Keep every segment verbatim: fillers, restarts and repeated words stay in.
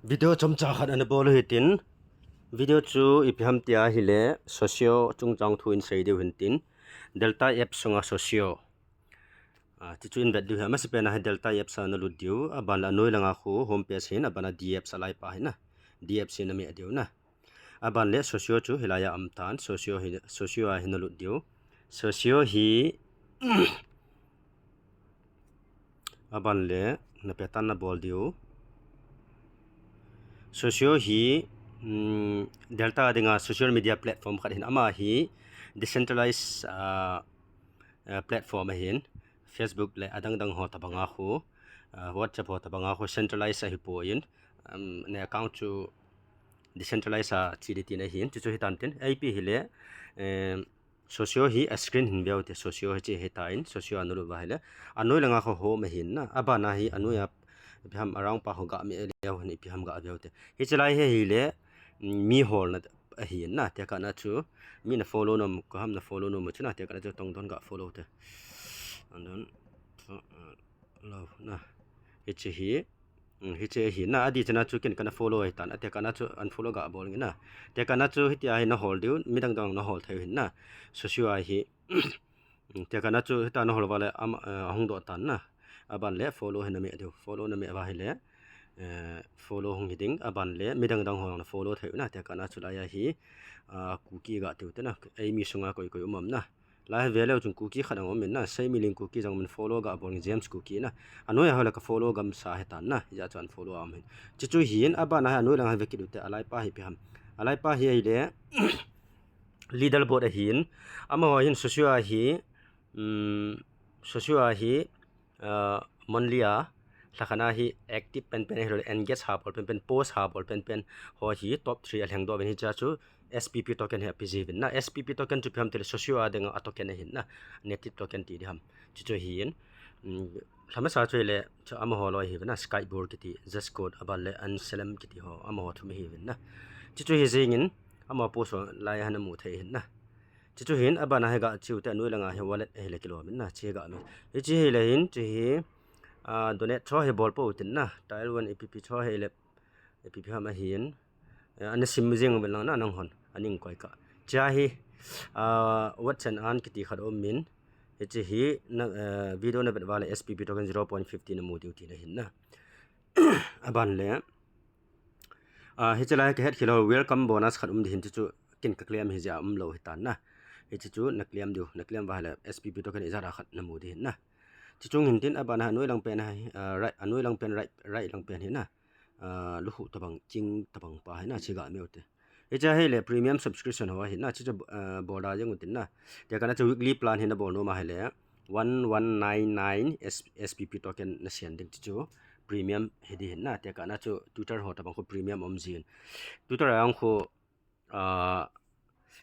Video chomcha khat ana bol u hitin, video chu ipi ham tia ahile Socio chungchang thu in sei diu hintin, Delta app sunga Socio. Ah, ti chu in vet diu hi, amasapen a hi Delta apps a na lut diu, aban le anoi langa khu home page hin, aban a D apps alai pa hin na, D apps hin na meh diu na. Aban le Socio chu hilai a um tan, Socio hi, Socio a hin na lut diu. Socio hi, aban le na petan na bol diu. Socio hi, um, Delta dinga social media platform khat hin, ama hi decentralized, ah, ah, platform ahin, Facebook le adang dang ho tabanga khu, ah, WhatsApp ho tabanga khu centralized ahi poi, um, ne account chu decentralized a chi di tin ahin, chu chu hitan tin, ipi hile, em, Socio hi a screen hin veu te, Socio hi chi hitan, Socio a na lut uva hile, anoi langa khu home ahin na, aban a hi anoi a, ipi ham around pa khu ga meh leu hin ipi ham ga veu te. Hichi lai hi hile, mm, mi holna ahin na, tia kana chu, mi na follow nom, ko ham na follow nom chu na, tia kana chu tong don ga follow te. And then, so, uh, love na. Hichi hi, mm, hichi hi na, adi chana chu kin kana follow hitan, atia kana chu unfollow ga bol nge na. Tia kana chu hitia hi na hol diu, midang dang na hol thei hin na. Socio a hi, mm, tia kana chu hita na hol uva le, am, eh, ahung doh tan na. Aban le follow hin na meh diu, follow na meh uva hile, eh, follow hung hi ding, aban le midang dang ho na follow thei u na, tia kana chu lai a hi, ah, Kuki ga tiu te na, ei mi sunga koi koi um am na. Lai hi ve leu chun Kuki khat ang um in na, sei mi ling Kuki jong min follow ga bol nge James Kuki na. Anoi a ho le ka follow gam sa hitan na, hijeh chun follow a um hin. Chi chu hin, aban a hi anoi langa hi ve kit u te, alai pa hi ipi ham. Alai pa hi ahile, leaderboard ahin, amaho hin Socio a hi, um, Socio a hi, uh, monthly a, lha khat a hi active pen pen, ahilou le engage ha bol pen pen, post ha bol pen pen, ho hi top three a lheng doh uvin, hichea chu S P P token hi api ji uvin na. S P P token chu ipi ham tile Socio a dinga token ahin na, native token ti di ham. Chu chu hin, um, lha masa chu hile, chu amaho loi hi uvin na, Skyboard kiti, Zescode, aban le Anselm kiti ho, amaho thum hi uvin na. Chu chu hi jingin, amaho post ho lai a hin na mu thei hin na. Chi chu hin, aban a hi ga chi u te, anoi langa hi wallet ahile kilom in na, chi ga mi. Hichi hile hin, chi hi, ah, donate cho hi bol pou tin na, tile one A P P cho hile, A P P ham ahin, eh, ana sim jing uvin lang na, nang hon, aning koi ka. Chia hi, ah, Watson an kiti khat um in, hichi hi, na, eh, video na vet uva le S P P token zero point fifty na mu diu ti na hin na. Aban le, ah, hichi lai ka het khel u, welcome bonus khat um di hin, chu chu kin ka claim hi jeh a um lou hitan na. Hichi chu na claim diu, na claim uva le S P P token ijat a khat na mu di hin na. Chi chung hin tin, aban a anoi lang pen a hi, ah, right, anoi lang pen right, right lang pen hi na. Ah, lukhuh tabang, ching tabang pa hi na, chi ga meh u te. Hichea hile premium subscription ho hi na, chi chu, ah, bol da jeng u tin na. Tia kana chu weekly plan hi na bol nom a hile, one one nine nine S-, S P P token na sian ding, chi chu premium hi di hin na. Tia kana chu Twitter ho tabang khu premium um jin. Twitter a jong khu, ah,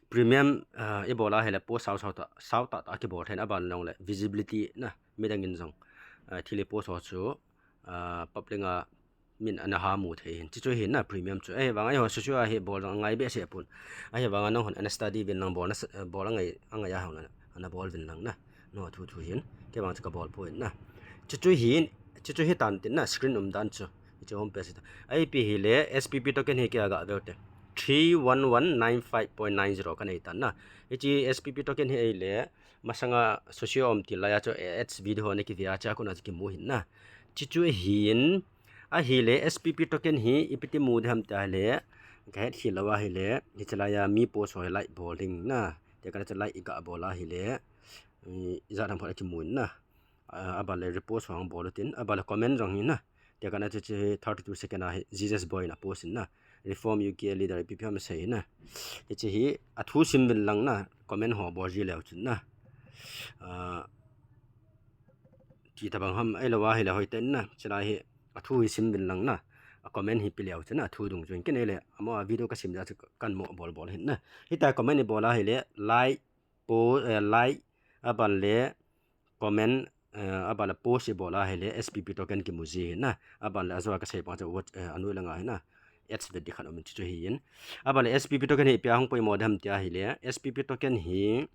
premium, ah, i bol a hile post sau sau ta, sau ta ta kibol thei in, aban long le visibility na, midang in jong, ah, thil i post ho chu, ah, public a min ana ha mu thei hin. Chi chu hin na premium chu. Ahivang a eiho Socio a hi bol jong angai behseh pon. Ahivang a nang hon ana study uvin lang, bol na s-, bol angai, angai a hon ana bol uvin lang na. No thu thu hin. Kei vang chu ka bol poi na. Chi chu hin, chi chu hitan tin na, screen um dan chu. Hichi home page hi ta. Ipi hile S P P token hi kei a ga veu te, three one one nine five point nine zero ka nei tan na. Hichi S P P token hi ahile, masanga Socio um til lai a chu ads video na kive a, chia kona chu kimu hin na. Chi chu hin, ahile S P P token hi ipi ti mu di ham ti ahile, ka het khel lou ahile, hichi lai a mi post ho hi like bol ding na. Tia kana chu like i ga bol ahile, i, ijat ham khat a kimu in na. Ah, aban le repost ho ang bol u tin, aban le comment jong hi na. Tia kana chu chi thirty-two second a hi, Jesus Boy in a post in na. Reform U K leader, ipi ipi ham sei na. Hichi hi, athu sim uvin lang na, comment ho bol ji leu chun na. Ah, chi tabang ham, ahilou ahile hoi ten na, chi lai hi, athu hi sim uvin lang na. A comment hi pe leu chun na, athu dung chun. Ken ahile, amaho a video ka sim jeh a chu kan mo bol bol hin na. Hitia comment i bol ahile, like, po-, eh, like, aban le comment, eh, aban le post i bol ahile S P P token kimu ji hin na. Aban le ajo a ka sei pa chu what, eh, anoi langa hin na. Ads vet di khat um in, chi chu hin. Aban le S P P token hi ipi a hung poimo di ham ti ahile, S P P token hi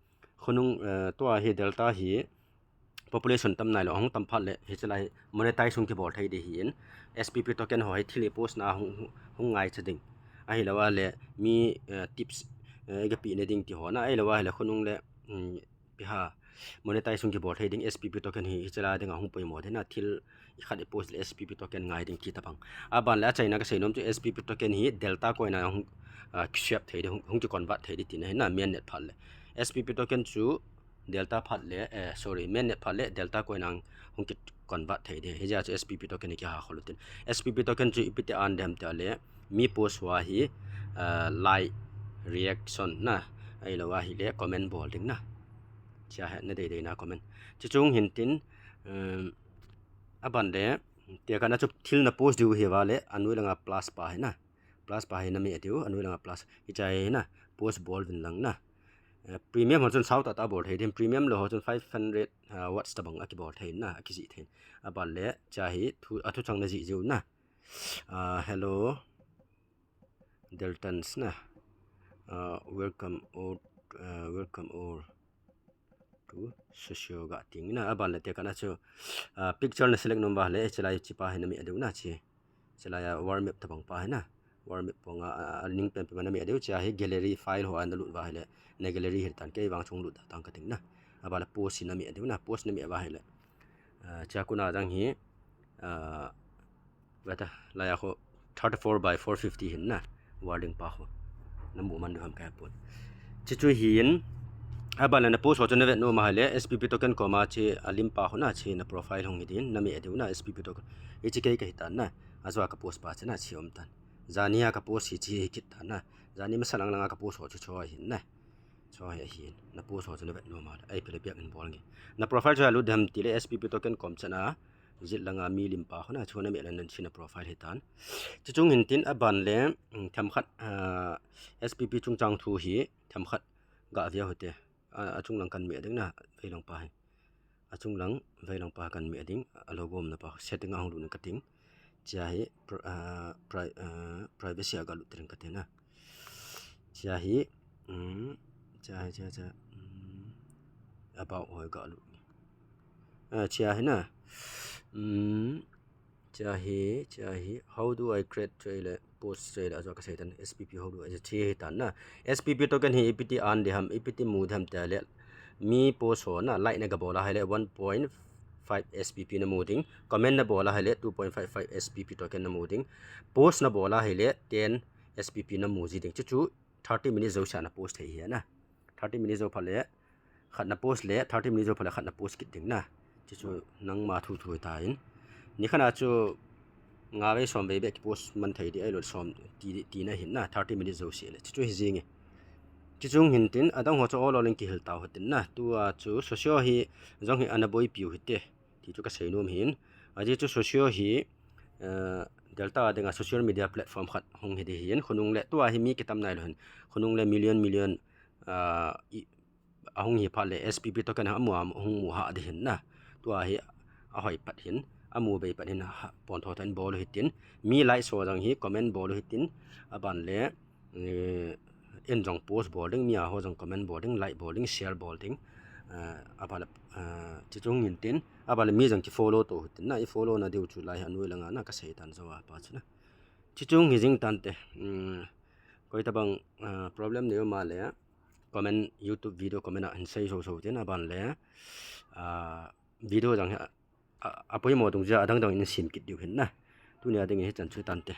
khonung, eh, tua hi Delta hi population tam nailou, ahung tam phat le, hiche lai monetize hung kibol thei ding ahin, S P P token ho hi thil i post na hung, hung ngaicha ding. Ahilou le, mi, eh, tips, eh, i gape na ding ti ho na, ahilou le, khonung le, um, ipi ham, monetize hung kibol thei ding, S P P token hi, hiche lai dinga hung poimo ding na, thil i khat i post le S P P token ngai ding ti tabang. Aban le achaina kasei nom chu S P P token hi Delta coin a hung, ah, kiswap thei ding, hung, hung kiconvert thei ding tina ahi na, mainnet phat le. S P P token chu Delta phat le, eh, sorry, mainnet phat le Delta coin a hung kiconvert thei ding. Hijeh a chu S P P token hi kiha khol u tin. S P P token chu ipi ti a an dem ti le, mi post ho hi, ah, like, reaction na, ahilou le comment bol ding na. Hiche hi na deidei na comment. Chuche chung hin tin, um, aban le, tekah na chu thil na post diu hi va le, anoi langa plus pa hi na. Plus pa hi na meh diu, anoi langa plus. Hiche hi na, post bol vin lang na. Eh, premium ho chun sao tah tah bol thei ding, premium lou ho chun five hundred, ah, watts tabang a kibol thei na, a kijih thei. Aban le, hiche hi, thu, a thuchang na jih jiu na. Ah, hello. Deltans na. Uh, welcome all, uh, welcome all to Socio ga ting na. Aban le tekah na chu, uh, picture na select nom va le, hiche lai hiche pa hi na meh diu na hiche. Hiche lai a world map tabang pa hi na. World map pang a, a, a link pen pen na meh diu, hiche hi gallery file ho a na lut va hile. Na gallery hi tan kei vang chung lut da tang kating na. Aban le post hi na meh diu na, post na meh va hile. Uh, hiche a kon a jang hi, uh, Veta, lai a ho thirty-four by four fifty hin na, wording pa ho. Na mu man diu ham kahe pon. Hiche chu hin, aban le na post ho chu na vet nom a hile, S P P token koma hiche a lim pa ho na, hiche na profile hung hi din, na meh diu na, S P P token. Hiche kei kahi tan na, ajou a ka post pa hiche na, hiche um tan. Jani a ka post hiche hi kit tan na, jani masa lang lang a ka post ho chu hiche hin na. Hiche hi ahin, na post ho chu na vet nom a le, ahi pile biak in bol nge. Na profile chu a lut dem ti le S P P token kom chan a, jit langa mi lim pa ho na, chu na meh le nan hiche na profile hi tan. Chuche chung hin tin aban le, um, themkhat, ah, S P P chungchang thu hi, themkhat ga via hote. A, achung lang kan meh ding na, vei lang pa hi. Achung lang, vei lang pa kan meh ding, a logo um na pa, setting a hung lut na kating. Hiche hi, pr-, ah, pri-, ah, privacy a ga lut teng kate na. Hiche hi, um, hiche hi, hiche hi, hiche hi, um, about ho ga lut. Ah, hiche hi na. Um, hiche hi, hiche hi, how do I create hiche le, post hiche le, ajou a kasei tan, S P P how do I, hiche hi tan na. S P P token hi ipi ti an ding ham, ipi ti mu ding ham ti le, mi post ho na, like na ga bol a hile, one point five S P P na mu ding, comment na bol a hile, two point five five S P P token na mu ding, post na bol a hile, ten S P P na mu ji ding. Chuche chu thirty minutes jouse a na post thei hi na. Thirty minutes jou phat le, khat na post le, thirty minutes jou phat le, khat na post kit ding na. Chuche chu nangma thu thu hi tan. Nikhat a chu nga vei som vei beh ki post man thei ding, ahilou som ti, ti na hin na, thirty minutes jouse le. Chuche chu hi jing e. Chuche chung hin tin, adang ho chu ol ol in kihil tau hitin na. Tua chu Socio hi, jong hi ana boipiu hite. Ti chu kasei nom hin. Ajeh chu Socio hi, eh, Delta a dinga social media platform khat hung hi ding hin. Khonung le, tua hi mi kitam nailou hin. Khonung le million, million, ah, i, ahung hi phat le S P P token a mu a hung mu ha ding hin na. Tua hi ahoi pat hin, amu bei pat hin ha, pon tho tho in bol u hitin. Mi like so jang hi comment bol u hitin. Aban le, eh, in jong post bol ding, mi a ho jong comment bol ding, like bol ding, share bol ding. Eh, aban le, eh, chuche chung hin tin, aban le mi jong ki follow to u hitin na, i follow na diu chu lai hi anoi langa na kasei tan jou a pa chu na. Chuche chung hi jing tante, um, koi tabang, eh, problem nei um a le, comment, YouTube video comment a hin sei so so tin aban le, ah, video jang hi a, a, apoimo dungjui a adang dang in sem kit diu hin na. Tunia ding hi chan chu tante.